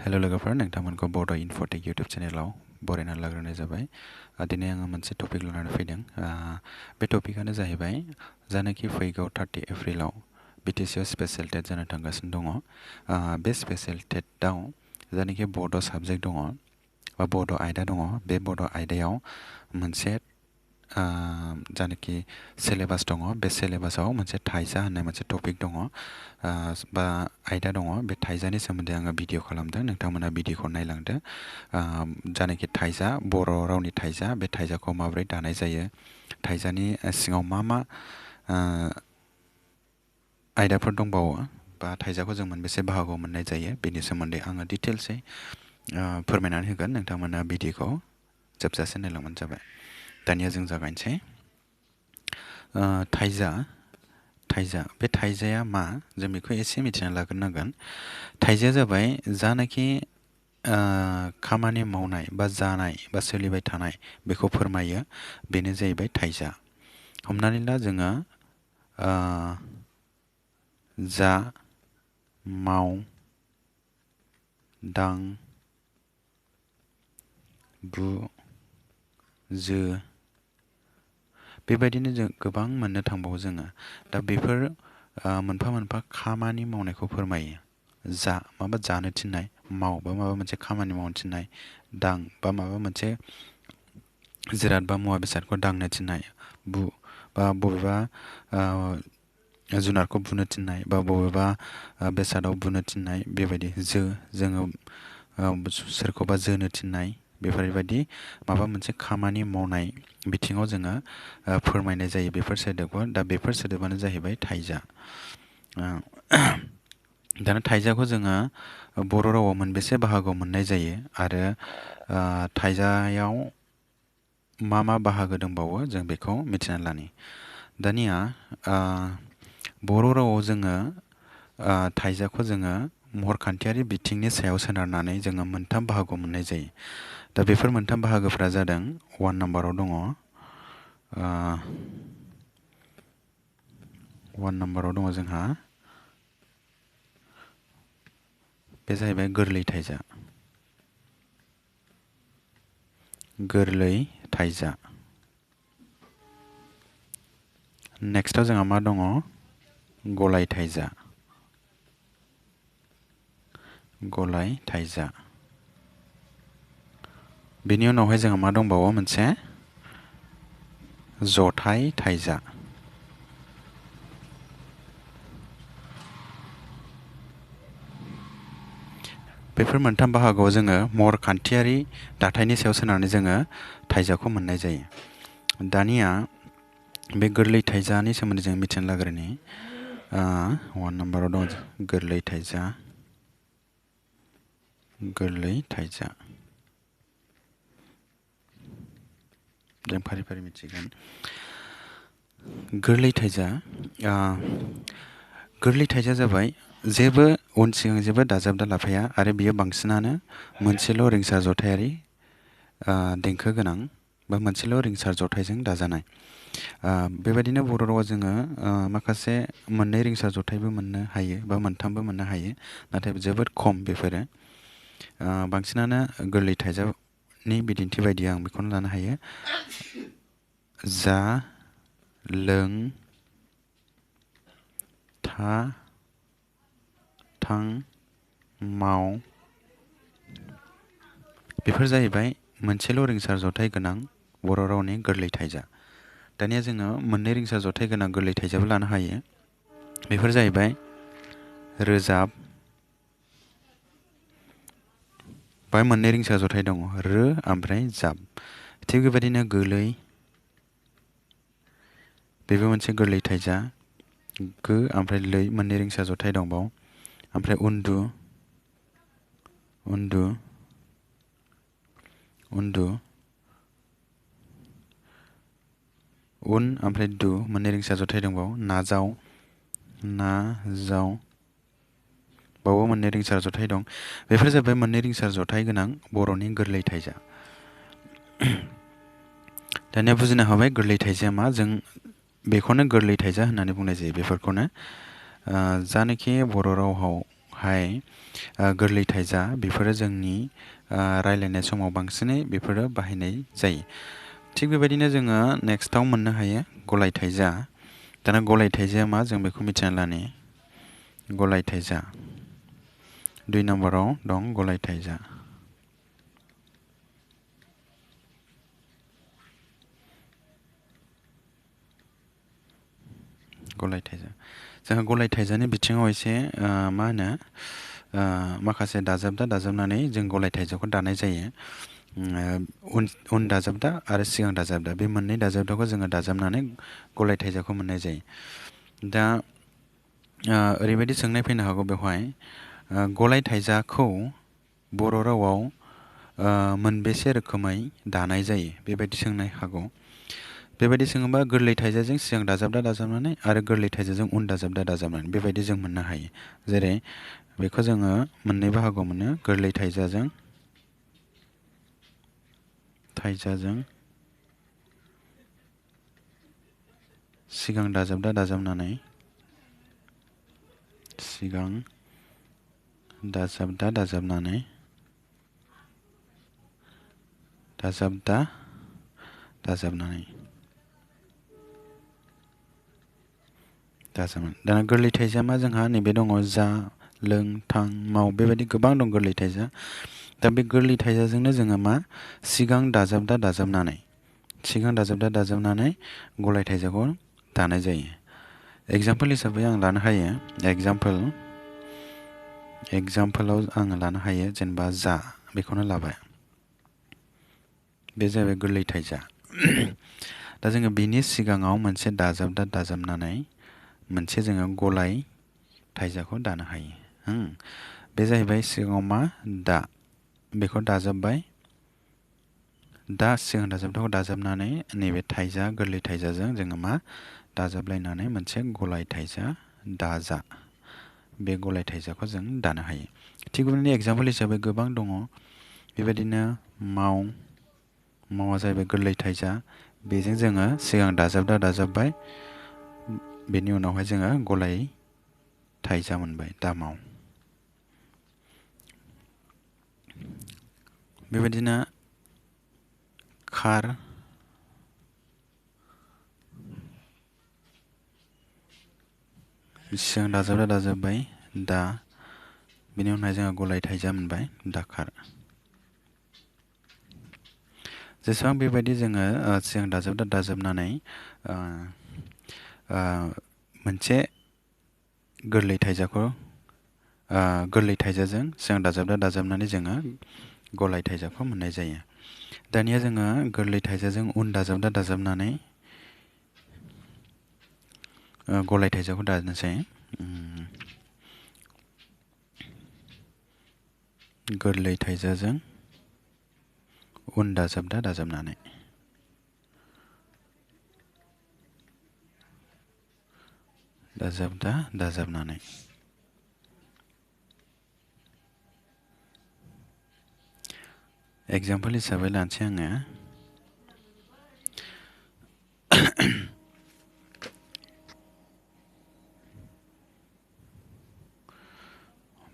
Hello लोगोफोर नोंथांमोनखौ बड' इनफ'टेक YouTube चेनेलाव बरायना लाग्रोनाय जाबाय दिनै आङो मोनसे टपिक लानानै फैदों बे टपिकआनो जाहैबाय जानाखि फैगौ 30 एप्रिलाव बिटिसिआव स्पेशल टेट जानो थांगासिनो दङ बे स्पेशल टेटआव जानाखि बड' साबजेक्ट दङ बा बड' आयदा दङ बे बड' आयदायाव मोनसे जानाखि सिलेबास दङ बे सिलेबासाव मोनसे थाइजा होननाय मोनसे टपिक दङ बा आयदा दङ बे थाइजानि सोमोन्दै आङो भिडिअ खालामदों नोंथांमोना भिडिअखौ नायलांदो जानाखि थाइजा बर' रावनि थाइजा बे थाइजाखौ माबोरै दानाय जायो थाइजानि सिङाव मा मा आयदाफोर दंबावो बा थाइजाखौ जों मोनबेसे बाहागोआव मोननाय जायो बेनि सोमोन्दै आङो डिटेल्सै फोरमायनानै होगोन नोंथांमोना भिडिअखौ जोबजासे नायलांबानो जाबाय दानिया जों जागायनोसै थाइजा बे थाइजाया मा जों बेखौ एसे मिथिना लाग्रोनांगोन थाइजाया जाबाय जानाखि खामानि मावनाय बा जानाय बा सोलिबाय थानाय बेखौ फोरमायो बेनो जाहैबाय थाइजा हमनानै ला जोङो जा माव दां बु जो बेबायदिनो जों गोबां मोननो थांबावो जोङो दा बेफोर मोनफा मोनफा खामानि मावनायखौ फोरमायो जा माबा जानो थिननाय माव बा माबा मोनसे खामानि मावनो थिननाय दां बा माबा मोनसे जिराद बा मुवा बेसादखौ दांनो थिननाय बु बा बबेबा जुनारखौ बुनो थिननाय बा बबेबा बेसादाव बुनो थिननाय बेबायदि जोङो सोरखौबा जोनो थिननाय बेफोरबायदि माबा मोनसे खामानि मावनाय बिथिङाव जोङो फोरमायनाय जायो बेफोर सोदोबखौ दा बेफोर सोदोबानो जाहैबाय थाइजा दाना थाइजाखौ जोङो बर' रावाव मोनबेसे बाहागोआव मोननाय जायो आरो थाइजायाव मा मा बाहागो दंबावो जों बेखौ मिथिना लानि दानिया बर' रावाव जोङो थाइजाखौ जोङो महरखान्थियारि बिथिंनि सायाव सोनारनानै जोङो मोनथाम बाहागोआव मोननाय जायो दा बेफोर मोनथाम बाहागोफोरा जादों 1 नाम्बाराव दङ 1 नाम्बाराव दङ जोंहा बे जाहैबाय गोरलै थाइजा नेक्स्टआव जोंहा मा दङ गलाय थाइजा बेनि उनावहाय जोंहा मा दंबावो मोनसे जथाय थाइजा बेफोर मोनथाम बाहागोआव जोङो महरखान्थियारि दाथायनि सायाव सोनारनानै जोङो थाइजाखौ मोननाय जायो दानिया बे गोरलै थाइजानि सोमोन्दै जों मिथिना लाग्रोनि 1 नाम्बाराव दं गोरलै थाइजा जों फारि फारि मिथिगोन गोरलै थाइजा जाबाय जेबो उन सिगां जेबो दाजाबदा लाफाया आरो बियो बांसिनानो मोनसेल' रिंसार जथायारि देंखो गोनां बा मोनसेल' रिंसार जथायजों दाजानाय बेबायदिनो बर' रावाव जोङो माखासे मोननै रिंसार जथायबो मोननो हायो बा मोनथामबो मोननो हायो नाथाय जोबोद खम बेफोरो बांसिनानो गोरलै थाइजानि बिदिन्थि बायदि आं बेखौनो लानो हायो जा लों था थां माव बेफोर जाहैबाय मोनसेल' रिंसार जथाय गोनां बर' रावनि गोरलै थाइजा दानिया जोङो मोननै रिंसार जथाय गोनां गोरलै थाइजाबो लानो हायो बेफोर जाहैबाय रोजाब बाय मोननै रिंसार जथाय दङ रो ओमफ्राय जाब थिग बेबायदिनो गोलै बेबो मोनसे गोरलै थाइजा गो ओमफ्राय लै मोननै रिंसार जथाय दंबाव ओमफ्राय उन्दु उन ओमफ्राय दु मोननै रिंसार जथाय दंबाव नाजाव बावबो मोननै रिंसार जथाय दं बेफोर जाबाय मोननै रिंसार जथाय गोनां बर'नि गोरलै थाइजा दानिया बुजिनो हाबाय गोरलै थाइजाया मा जों बेखौनो गोरलै थाइजा होननानै बुंनाय जायो बेफोरखौनो जानाखि बर' रावआव उनावहाय गोरलै थाइजा बेफोरो जोंनि रायलायनाय समाव बांसिनै बेफोरो बाहायनाय जायो। थिग बेबायदिनो जोङो नेक्स्टआव मोननो हायो गलाय थाइजा। दाना गलाय थाइजाया मा जों बेखौ मिथिना लानि। गलाय थाइजा 2 नम्बराव दं गलाय थाइजा। गलाय थाइजा जोंहा गलाय थाइजानि बिथिङाव एसे मा होनो माखासे दाजाबनानै जों गलाय थाइजाखौ दानाय जायो। उन दाजाबदा आरो सिगां दाजाबदा बे मोननै दाजाबदाखौ जोङो दाजाबनानै गलाय थाइजाखौ मोननाय जायो। दा ओरैबायदि सोंनाय फैनो हागौ बेवहाय गलाय थाइजाखौ बर' रावाव मोनबेसे रोखोमै दानाय जायो बेबायदि सोंनो हागौ। बेबायदि सोङोबा गोरलै थाइजाजों सिगां दाजाबनानै आरो गोरलै थाइजाजों उन दाजाबनानै बेबायदि जों मोननो हायो। जेरै बेखौ जोङो मोननै बाहागोआव मोनो। गोरलै थाइजाजों सिगां दाजाबनानै दाना गोरलै थाइजाया मा जोंहा नैबे दङ जा, लों, थां, माव बेबायदि गोबां दं गोरलै थाइजा। दा बे गोरलै थाइजाजोंनो जोङो मा सिगां दाजाबनानै गलाय थाइजाखौ दानाय जायो। एग्जाम्पोल हिसाबै आं लानो हायो। एग्जाम्पोलाव आङो लानो हायो जेनेबा जा बेखौनो लाबाय। बे जाबाय गोरलै थाइजा। दा जोङो बिनि सिगाङाव मोनसे दाजाबनानै मोनसे जोङो गलाय थाइजाखौ दानो हायो। बे जाहैबाय सिगाङाव मा दा बेखौ दाजाबबाय। दा सिगां दाजाबदाखौ दाजाबनानै नैबे थाइजा गोरलै थाइजाजों जोङो मा दाजाबलायनानै मोनसे गलाय थाइजा दाजा बे गलाय थाइजाखौ जों दानो हायो। थिग बेबायदिनो एग्जाम्पोल हिसाबै गोबां दङ। बेबायदिनो मावआ जाहैबाय गोरलै थाइजा। बेजों जोङो सिगां दाजाबबाय। बेनि उनावहाय जोङो गलाय थाइजा मोनबाय दा माव। बेबायदिनो खार सिगां दाजाबबाय दा बेनि उनावहाय जोङो गलाय थाइजा मोनबाय दाखार। जेसेबां बेबायदि जोङो सिगां दाजाबनानै मोनसे गोरलै थाइजाजों सिगां दाजाबनानै जोङो गलाय थाइजाखौ मोननाय जायो। दानिया जोङो गोरलै थाइजाजों उन दाजाबनानै गलाय थाइजाखौ दानोसै। गोरलै थाइजाजों उन दाजाबनानै एग्जाम्पोल हिसाबै लानोसै आङो।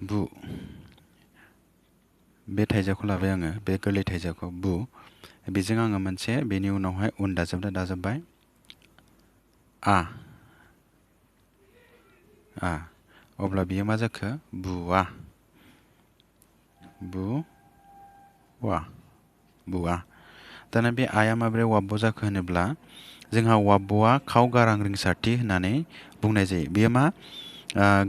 बु बे थाइजाखौ लाबाय आङो बे गोरलै थाइजाखौ बु बेजों आङो मोनसे बेनि उनावहाय उन दाजाबबाय आ अब्ला बियो मा जाखो बुआ। दाना बे आया माबोरै वाब्ब जाखो होनोब्ला जोंहा वाब्बआ खाव गारां रिंसारथि होननानै बुंनाय जायो। बेयो मा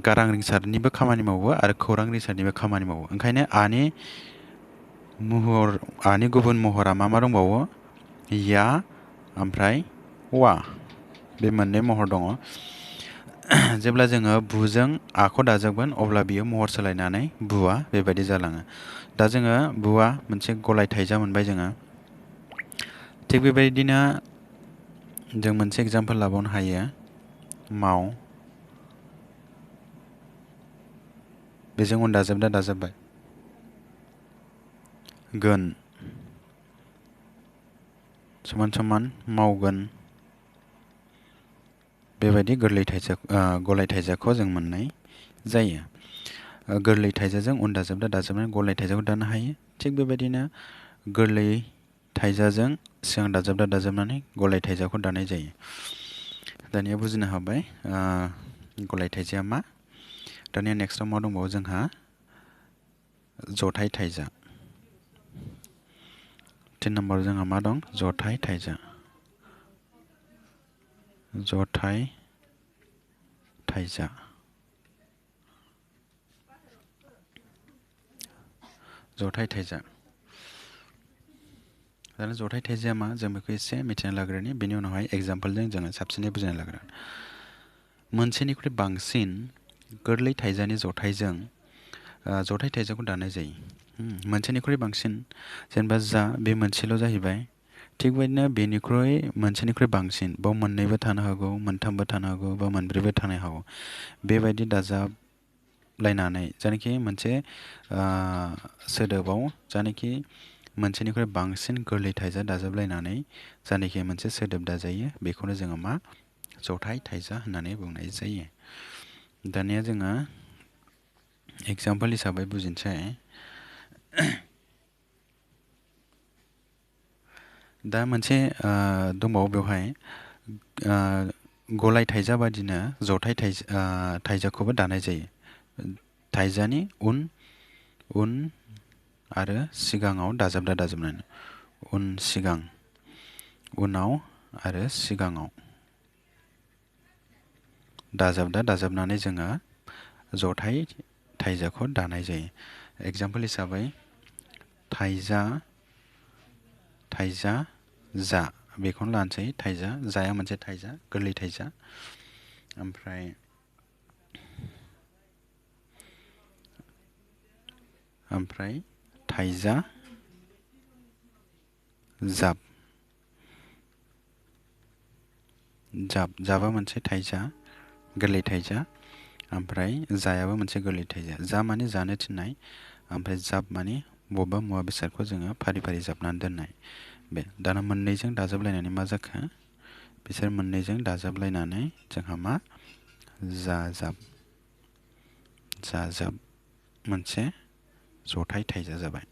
गारां रिंसारनिबो खामानि मावो आरो खौरां रिंसारनिबो खामानि मावो। ओंखायनो आनि गुबुन महरा मा दंबावो या ओमफ्राय वा बे मोननै महर दङ। जेब्ला जोङो बुजों आखौ दाजाबगोन अब्ला बियो महर सोलायनानै बुआ बेबायदि जालाङो। दा जोङो बुआ मोनसे गलाय थाइजा मोनबाय जोङो। थिग बेबायदिनो जों मोनसे एग्जाम्पोल लाबावनो हायो। माव बेजों उन दाजाबबाय गोन समान मावगोन बेबायदि गलाय थाइजाखौ जों मोननाय जायो। गोरलै थाइजाजों उन दाजाबदा दाजाबनानै गलाय थाइजाखौ दानो हायो। थिग बेबायदिनो गोरलै थाइजाजों सिगां दाजाबदा दाजाबनानै गलाय थाइजाखौ दानाय जायो। दानिया बुजिनो हाबाय गलाय थाइजाया मा। दानिया नेक्स्टआव मा दंबावो जोंहा जथाय थाइजा। 3 नाम्बाराव जोंहा मा दं जथाय थाइजा। जथाय थाइजा। जथाय थाइजा। दाना जथाय थाइजाया मा जों बेखौ एसे मिथिना लाग्रोनि बेनि उनावहाय एग्जाम्पलजों जोङो साबसिनै बुजिना लागोन। मोनसेनिख्रुइ बांसिन गोरलै थाइजानि जथायजों जथाय थाइजाखौ दानाय जायो। मोनसेनिख्रुइ बांसिन जेनेबा जा बे मोनसेल' जाहैबाय। थिग बेबायदिनो बेनिख्रुइ मोनसेनिख्रुइ बांसिन बाव मोननैबो थानो हागौ, मोनथामबो थानो हागौ, बा मोनब्रैबो थानो हागौ। बेबायदि दाजाबलायनानै जायनाखि मोनसे सोदोबाव जायनाखि मोनसेनिख्रुइ बांसिन गोरलै थाइजा दाजाबलायनानै जायनाखि मोनसे सोदोब दाजायो बेखौनो जोङो मा जथाय थाइजा होननानै बुंनाय जायो। दानिया जोङो एग्जाम्पल हिसाबै बुजिनोसै। दा मोनसे दंबावो बेवहाय गलाय थाइजा बादिनो जथाय थाइजाखौबो दानाय जायो। थाइजानि उन आरो सिगाङाव दाजाबदा दाजाबनानै उन सिगां उनाव आरो सिगाङाव दाजाबदा दाजाबनानै जोङो जथाय थाइजाखौ दानाय जायो। एग्जाम्पल हिसाबै थाइजा थाइजा जा बेखौनो लानोसै। थाइजा जाया मोनसे थाइजा गोरलै थाइजा। ओमफ्राय थाइजा जाब जाबा मोनसे थाइजा गोरलै थाइजा। ओमफ्राय जायाबो मोनसे गोरलै थाइजा। जा माने जानो थिननाय, ओमफ्राय जाब माने बबेबा मुवा बेसादखौ जोङो फारि फारि जाबनानै दोननाय। बे दाना मोननैजों दाजाबलायनानै मा जाखो बिसोर मोननैजों दाजाबलायनानै जोंहा मा जाजाब मोनसे जथाय थाइजा जाबाय।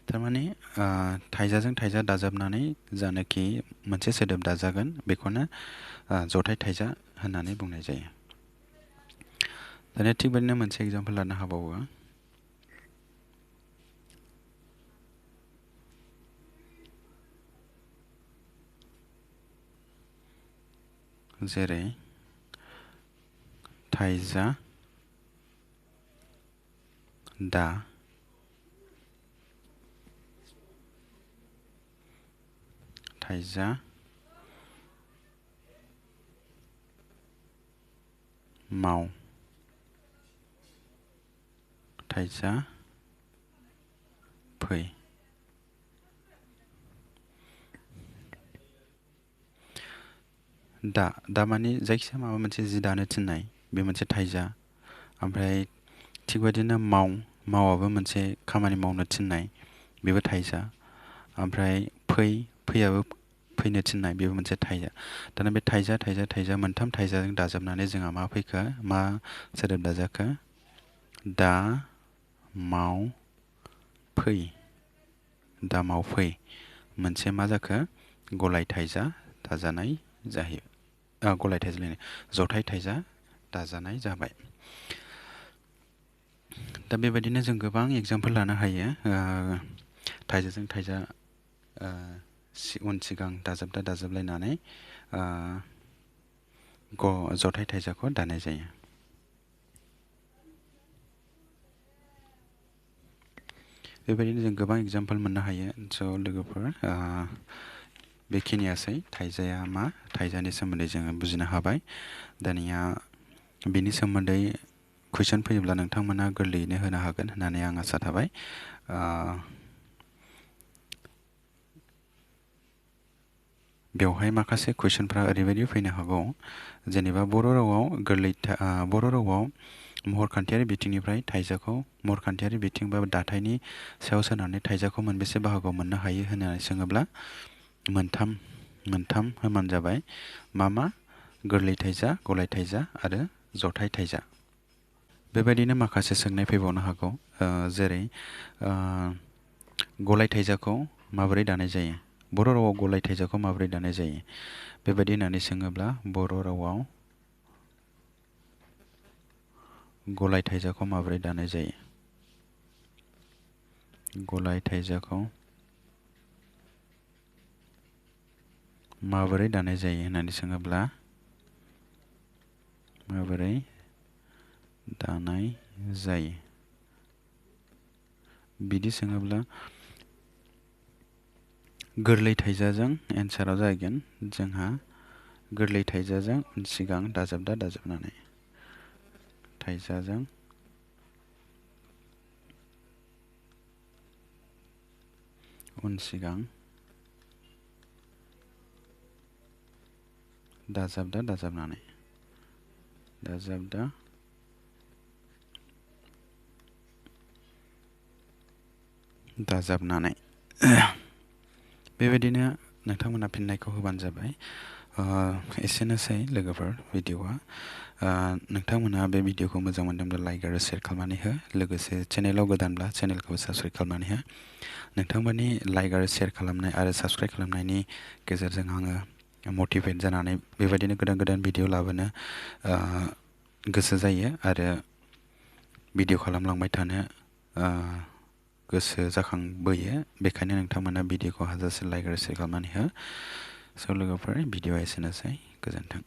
थारमाने थाइजाजों थाइजा दाजाबनानै जानाखि मोनसे सोदोब दाजागोन बेखौनो जथाय थाइजा होननानै बुंनाय जायो। दानिया थिग बेबायदिनो मोनसे एग्जाम्पल लानो हाबावो। जेरै थाइजा दा थाइजा माव थाइजा फै। दा माने जायखिजाया माबा मोनसे जि दानो थिननाय बे मोनसे थाइजा। ओमफ्राय थिग बेबायदिनो मावाबो मोनसे खामानि मावनो थिननाय बेबो थाइजा। ओमफ्राय फैयाबो फैनो थिननाय बेबो मोनसे थाइजा। दाना बे थाइजा मोनथाम थाइजाजों दाजाबनानै जोंहा मा फैखो मा सोदोब दाजाखो दा माव फै। दा माव फै मोनसे मा जाखो गलाय थाइजा दाजानाय जाहैयो। गलाय थाइजालायनो जथाय थाइजा दाजानाय जाबाय। दा बेबायदिनो जों गोबां एग्जाम्पल लानो हायो। थाइजाजों थाइजा उन सिगां दाजाबदा दाजाबलायनानै जथाय थाइजाखौ दानाय जायो। बेबायदिनो जों गोबां एग्जाम्पल मोननो हायो। स' लोगोफोर बेखिनियासै थाइजाया मा थाइजानि सोमोन्दै जोङो बुजिनो हाबाय। दानिया बिनि सोमोन्दै कुइसन फैयोब्ला नोंथांमोना गोरलैयैनो होनो हागोन होननानै आं आसा थाबाय। बेवहाय माखासे कुइसनफ्रा ओरैबायदि फैनो हागौ जेनेबा बर' रावाव महरखान्थियारि बिथिंनिफ्राय थाइजाखौ महरखान्थियारि बिथिं बा दाथायनि सायाव सोनारनानै थाइजाखौ मोनबेसे बाहागोआव मोननो हायो होननानै सोङोब्ला मोनथाम होनबानो जाबाय। मा गोरलै थाइजा गलाय थाइजा आरो जथाय थाइजा। बेबायदिनो माखासे सोंनाय फैबावनो हागौ जेरै गलायथायजाखौ माबोरै दानाय जायो बर' रावाव गलायथायजाखौ माबोरै दानाय जायो बेबायदि होननानै सोङोब्ला बर' रावाव गलायथायजाखौ माबोरै दानाय जायो गलायथायजाखौ माबोरै दानाय जायो होननानै सोङोब्ला माबोरै दानाय जायो बिदि सोङोब्ला गोरलै थाइजाजों एन्साराव जागोन जोंहा गोरलै थाइजाजों सिगां दाजाबदा दाजाबनानै थाइजाजों उन सिगां दाजाबदा दाजाबनानै दाजाबदा दाजाबनानै बेबायदिनो नोंथांमोना फिननायखौ होबानो जाबाय एसेनोसै लोगोफोर भिडिअआ नोंथांमोना बे भिडिअखौ मोजां मोनदोंब्ला लाइक आरो शेयार खालामनानै हो लोगोसे चेनेलाव गोदानब्ला चेनेलखौ साबस्क्राइब खालामनानै हो नोंथांमोननि लाइक आरो शेयार खालामनाय आरो साबस्क्राइब खालामनायनि गेजेरजों आङो मटिभेट जानानै बेबायदिनो गोदान गोदान भिडिअ लाबोनो गोसो जायो आरो भिडिअ खालामलांबाय थानो गोसो जाखांबोयो बेखायनो नोंथांमोना भिडिअखौ हाजासे लाइक आरो शेयार खालामनानै हो स' लोगोफोर भिडिअआ एसेनोसै गोजोन्थों